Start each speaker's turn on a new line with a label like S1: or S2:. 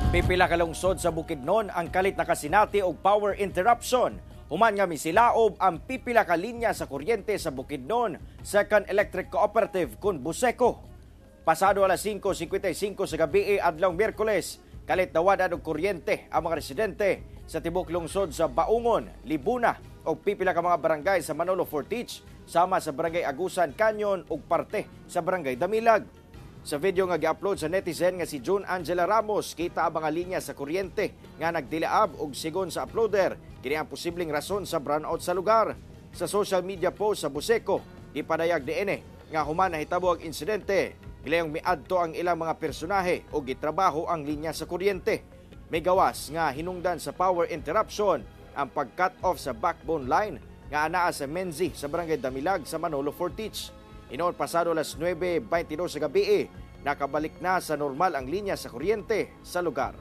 S1: Pipila ka lungsod sa Bukidnon ang kalit nakasinati og power interruption. Human nga misilaob ang pipila ka linya sa kuryente sa Bukidnon Second Electric Cooperative kun Buseco. Pasado alas 5:55 sa gabi adlaw Miyerkules, kalit nawad og kuryente ang mga residente sa tibok lungsod sa Baungon, Libuna ug pipila ka mga barangay sa Manolo Fortich, sama sa Barangay Agusan Canyon ug parte sa Barangay Damilag. Sa video nga gi-upload sa netizen nga si June Angela Ramos, kita ang mga linya sa kuryente nga nagdilaab og sigon sa uploader, kini ang posibleng rason sa brownout sa lugar. Sa social media post sa Buseco, gipadayag diini nga human nahitabo ang insidente, gilayong miadto ang ilang mga personahe ug gitrabaho ang linya sa kuryente. May gawas nga hinungdan sa power interruption ang pag-cut off sa backbone line nga anaa sa Menzi sa Barangay Damilag sa Manolo Fortich. Hinoon pasado alas 9:22 sa gabi, nakabalik na sa normal ang linya sa kuryente sa lugar.